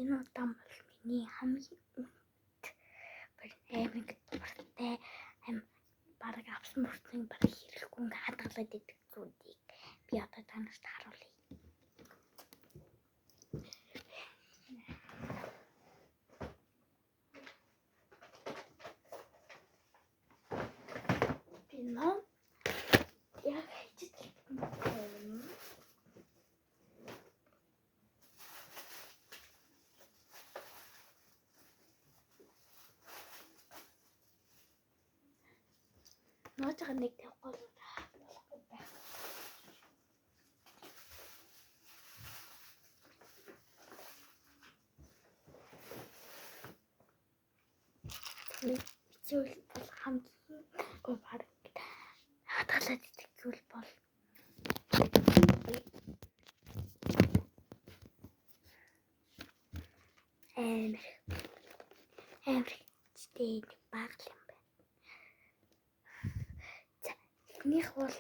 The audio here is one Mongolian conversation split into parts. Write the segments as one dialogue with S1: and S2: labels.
S1: Энэ удаа бол миний хамгийн үнэт бүр амар ингэ дуртай бараг авсан мөртлөө бараг хэрэглэхгүй ингэ хадгалаад идэх зүйлийг би одоо та нарт харуулъя. Би ном яг хийж юм. Нууцгаа нэг тавихгүй болохгүй байх. Зүйл бол хамгийн баг хадгалаад идэх зүйл бол амар амар хэвчтэй нэг баг л юм байна. За эхнийх бол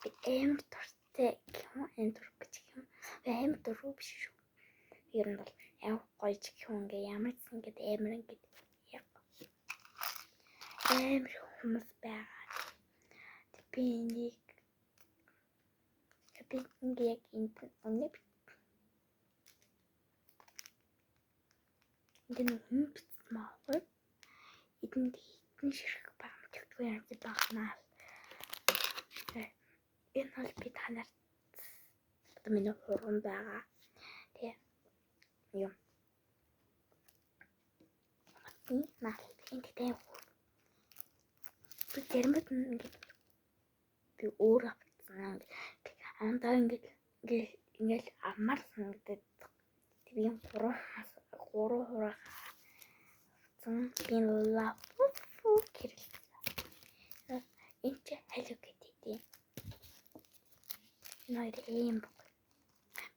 S1: би амар дуртай гэх юм уу, амар дург гэж гэх юм. Амар дургүй биш шүү. Ер нь бол амар гоё ч гэх юм ингээ ямар ч ингээд амар ингээд яг амар хүмүүс байгаа. Би энийг би ингээ яг энд үнэ энд нэг хүн бичсэн байхгүй. Эдэнд хитэн ширхэг байгаа юм чигтгүй юм багнаа. Энэ бол би та нарт одоо миний хурган байгаа. Тэ юм. Энэ наа энэ тэгтээ би заримд ингээд би өөр авцсан. Андаа ингээд ингээд ингээд авмаар санагдаад би юм гурван хураах авцсан. Би лафу хэрэглэсэн. Энэ чи Hello Kitty тийм. Энэ хоёр ийм баг.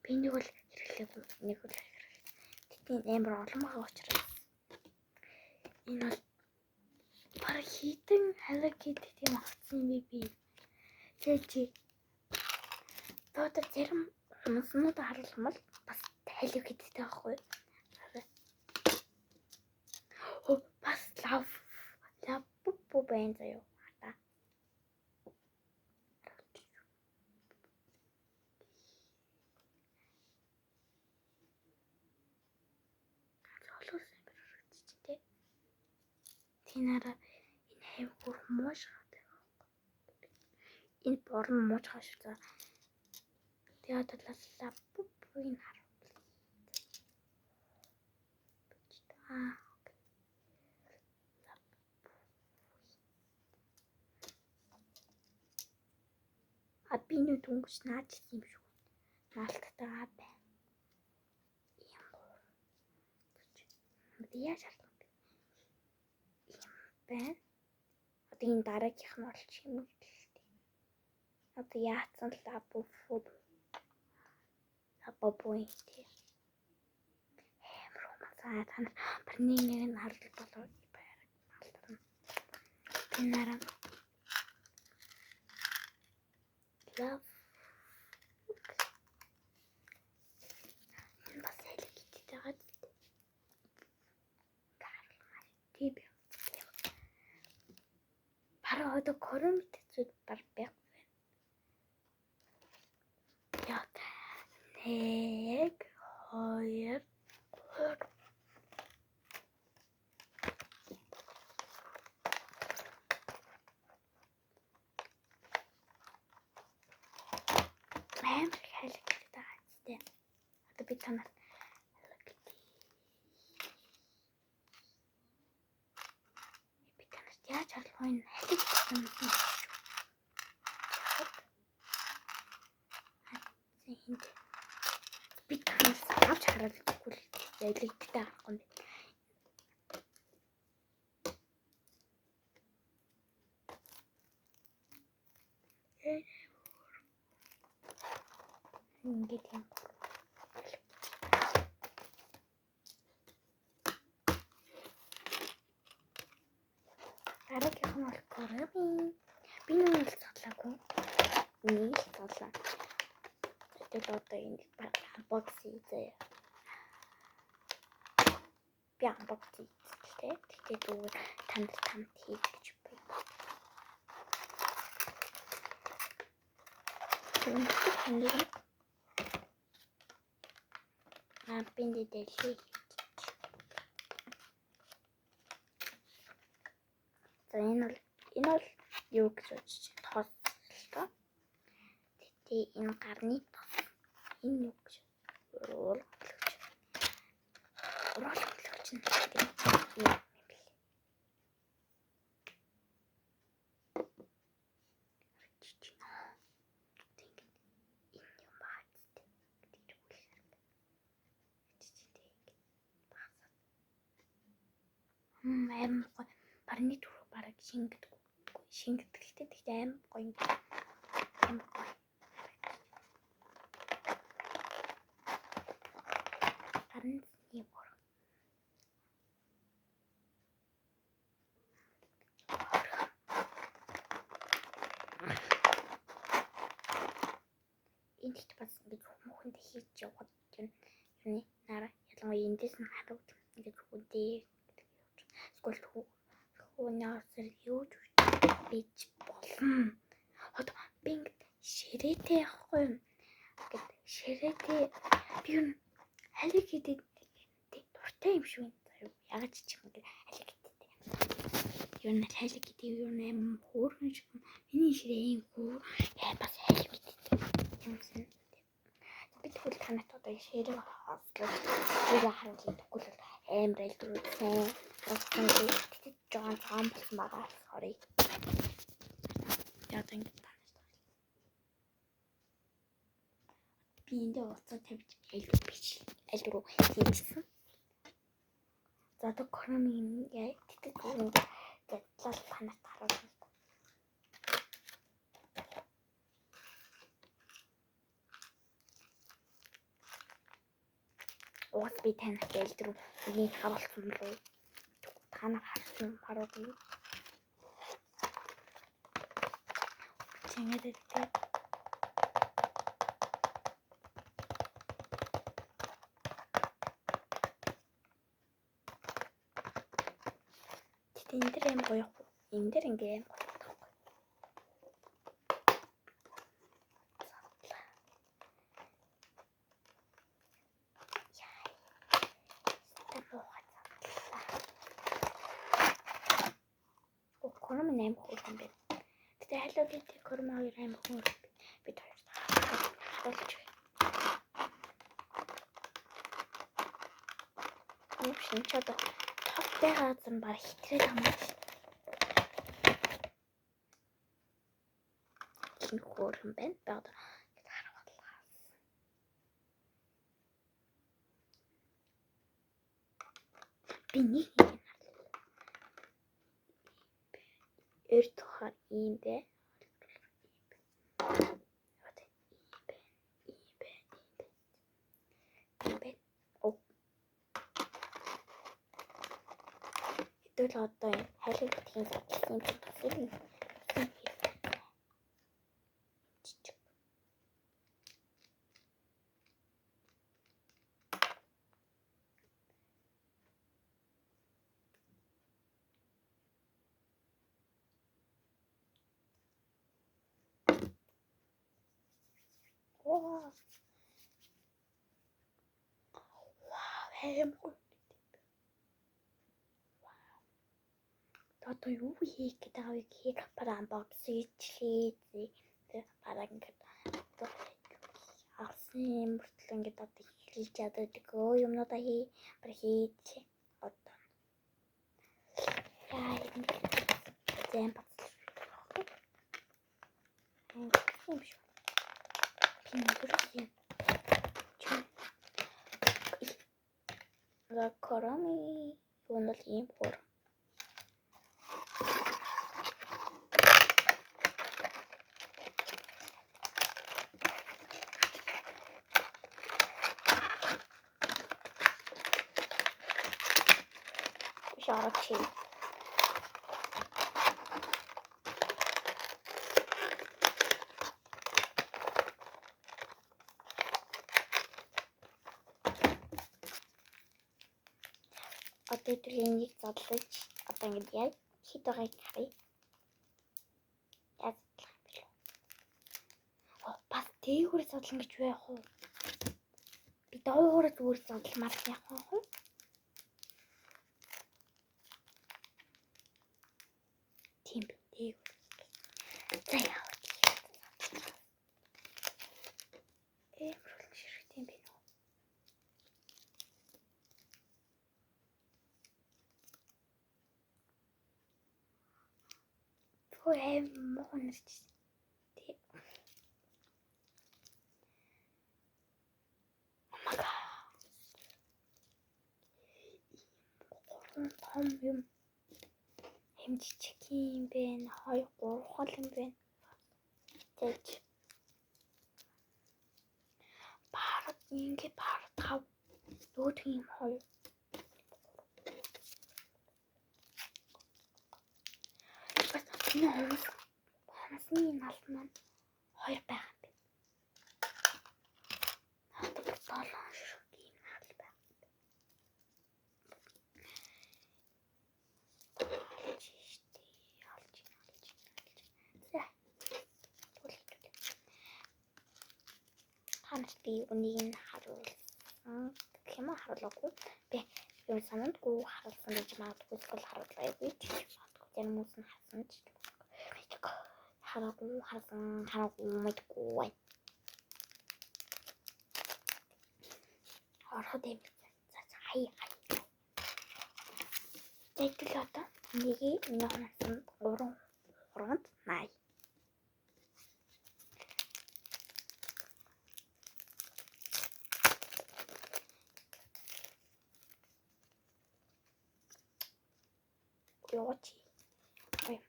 S1: Би нэг бол хэрэглээгүй, нэг бол хэрэглээ. Тэгтээ амар олон байгаа учраас. Энэ бол бараг хитэн Hello Kitty тийм авцсан юм би. Тэгээ чи одоо зарим хүмүүснүүд харуулах юм бол бас Hello Kitty-тэй байхгүй. Оо бас лав лав байна заяа. Хата. Золоос амар харагдчих тий. Тинара энэ аяг бүр мууш хаатай. Энэ борн мууч хаа шүү. Тэгээ одоо лавбуг харуулъя. Аа. А би нэг дөнгөж нааж юм шүү. Наалттайгаа байна. Ийм гоо. Яаж харлах юм бэ? Ийм байна. Одоо энэ дараагийнх нь бол чимэглэлтэй. Одоо яатсан лабуфу лабубу тий. Амар хүмүүс та нар бір нэг нэг нь харал болоо байр алдарна. Би нараа love энэ бас Hello Kitty-тэй байгаа зү. Тийм би. Бараг одоо корон зүйл бар байхгүй байна. Яа. 1 2 3. Амар их Hello Kitty байгаа зү. Одоо би та нарт Hello Kitty би та нарт яаж харуулах вэ? Hello Kitty юм шүү. Энд би та нарт авч харуулахгүй л зайлэгдтэй харахгүй юм. Ингээд юм. Дараагийнх нь бол Короми. Би нэг л цоглаагүй. Нэг л цоглаа. Тэгэл одоо энийг баг unbox хийзээ. Би unboxing хийхдээ. Тэгтээ зүгээр танд тамт хийж гэж би. Танд би дэлхий. За энэ бол юу гэж бодож байна? Тос л доо. Тэгтээ энэ гарны тос. Энэ юу гэж уурал хөглөгч. Уурал хөглөгч нь тийм юм бэл. Тэг энэ юм баа гэдэг. Тэр үлээр. Аим гоё. Барны түрх бараг шингэдэг. Шингэдэгтэй. Тэгтээ аим гоё. Аим гоё. Гарын цэсний бүр. Энэ ихт бас ингэж хүмүүхэнд хийж явахад юм юуны нараа ялангуяа эндээс нь харагд ингэж хүн дээр эсвэл хүүнээс юу ч бич болно. Одоо би ингэж ширээтэй явахгүй юм. Ингээд ширээтэй би юу Hello Kitty дуртай юм шиг байна. Яг ч юм ингээд Hello Kitty-тэй. Юу н Hello Kitty юу нэм хөөрхөн шиг. Миний ширээ ийм хөөр бас Hello Kitty юмсан. Би тэгвэл танат одоо ширээ хослож ширээ харуулах тэгвэл амар айлдруулсан. Болсон тэгтээ жоон цаан болсон байгаа. Sorry. Яг ингэж танаас би эндээ уцаа тавьж айлдвар бич айлдвар хийчихсэн. За одоо Короми тэгтээ зүгээр задлал танаас харуулна. Угаас би танаас айлдвар үнийг харуулсан болов уу? Та нар харсан харуулна. Чингээд өгдөг. Гэтэ энэ дэр аим гоё. Энэ дэр ингээ аим гоё байхгүй. Яа. Кором аим хөөрхөн байна. Гэтэ Hello Kitty Кором хоёр аим хөөрхөн. Бид хоёр харуулж байна. Юу шин ч одоо товтой хаазан баг хитрээд хамаа. Энэ хөөрхөн байна. Би одоо ингэж харуулгаа. Би нэг нэг харлаа. Өөр тухаар ийм бэ. Одоо ийм бэ. Ийм бэ. Ийм бэ. Ийм бэ. Хэдүүл одоо Hello Kitty-ийн задлсан юм тусал юм. Жижиг. Вау. Вау, аим гоё. Одоо юу хийх гэдэг байгаа вэ гэхээр бараг unbox хийчлээ. Тэг бараг ингээд одоо авсан мөртлөө ингээд одоо хэлж чаддаг юмнуудаа хий бараг хийж одоо яа юм зэм бацлах юм шүү. Би нүрсэн. За Короми юу нь бол ийм хөр. Орооч. Одоо хэдүүл энийг задлаж одоо ингэж яг хэд байгааг харъя. Яаж задлах юм бэ? Оо, бас дээгүүр задлан гэж байх уу? Би доогуур зүгээр задламаар явах уу? Тийм би дээгүүр. За яа. Амар олон ширхт юм бэ нөө. Хөө аим муу нэрч. Тэг. Oh my god. Гурван том юм. Эм жижиг юм бэ? 2 3 хол юм бэ? Зэж. Бараг ингээ бараг 5 нөгөөх юм 2. Бас энэ хумсны налт маань 2 байгаа юм байна. Надад 7 ширхэг ийм нал байна. Олж штэ. Олж олж олж. За. Та нарт би үнийг нь харуулсан гэх юм уу харуулаагүй. Би юм санагдгүй харуулсан гэж магадгүй эсвэл харуулаагүй ч гэж магадгүй. Зарим хүмүүс нь харсан ч мэдгүй. Хараагүй харсан хараагүй мэдгүй байна. Ороход юм. За за хай хай. Тэгэл одоо нэгийг миний хумсан 3 3-нд 80. Юу чи? Ой.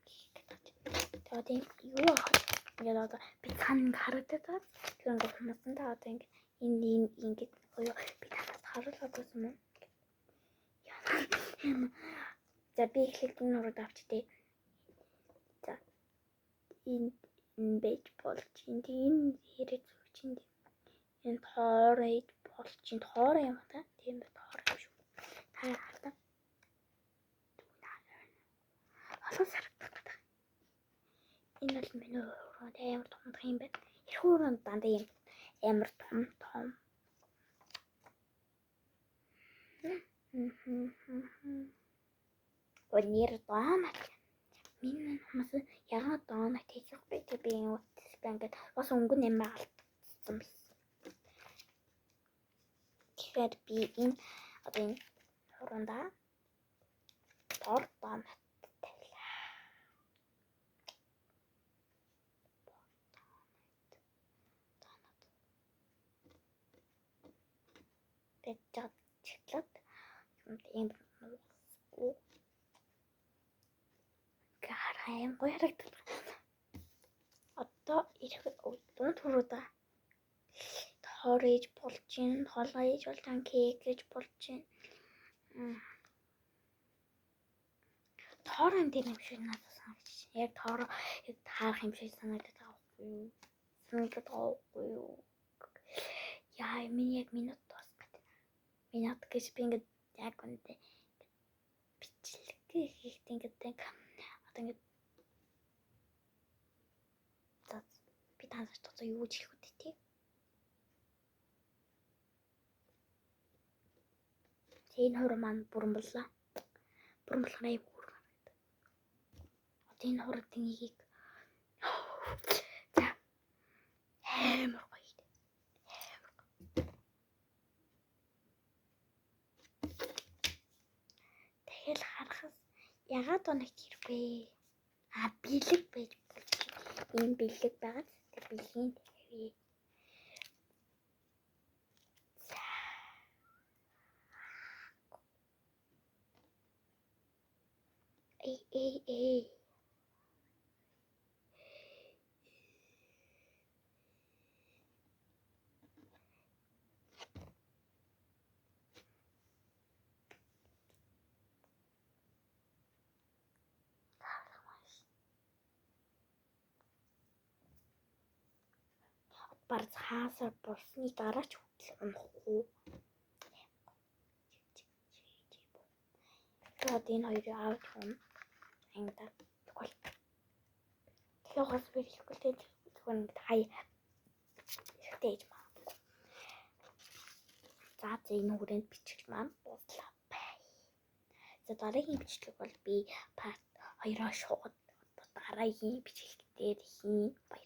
S1: Тэгээд ийм юу аах ингээд одоо би цаана ингээ харагдаад байгаа. Тэр ингээ хумсандаа одоо ингээ энэ энэ ингээд оё би танаас харуулаад байсан юм. Яа. За би эхлээд энэ урууд авчдээ. За энэ энэ байж болж чинь тэг энэ хэрэг зүг чинь энэ тоор ээж болж чинь тоор юм та. Тийм бай тоор юм шүү. Та хартаа. Олон сарагдах гэдэг. Энэ бол миний урууд амар томдох юм байна. Эрхүү урууд дандаа юм амар том том. Ой нэр донат. Миний хүмүүс ягаад донат хийх вэ? Тэг би ингээд бас өнгө нь амар алдсан биш. Тэгэхээр би энэ одоо энэ хуруундаа дор донат тавилаа. Донат. Тэгж чиглээд юм нуусгүй. Гараа аим гоё харагдаад. Одоо ирэх дунд хүрүүдээ тоор ээж болж гин, толгой ээж болж гин, кейк ээж болж гин. Тоор юм дээр юм шиг надад санагдчих. Яг тоор яг таарах юм шиг санагдаад байгаа байхгүй юу? Санагдаад байгаа байхгүй юу? Яа, миний яг минут дуусах гэдэг. Минут гэж би ингээд яг үндэ бичлэг хийхдээ ингээд одоо ингээд за би танаас одоо юу гэж хэлэх вэ тий? Энэ хуруу маань бүрэн боллоо. Бүрэн болохоор аяг хөөрхөн харагдав. Одоо энэ хуруудын нэгийг за амар гоё. Амар гоё. Тэгэл харахас ягаад оногт хэрэггүй. А бэлэг байж болж ийм бэлэг байгаа. Тэр бэлгийн тавья. За. Эй эй эй. Бар хаасаар болсны дараа ч хүртэл унахгүй. Одоо энэ хоёрыг аваад явна. Ангида. Тэгвэл тэгэхээр угаас би ихгүй л зөвхөн ингэ хаяа хэрэгтэй гэж магадгүй. За за, энэ хүрээнд бичлэг маань дууслаа. Bye. За, дараагийн бичлэг бол би part 2-оо шууд дараагийн бичлэг дээр хийн. Баярлалаа.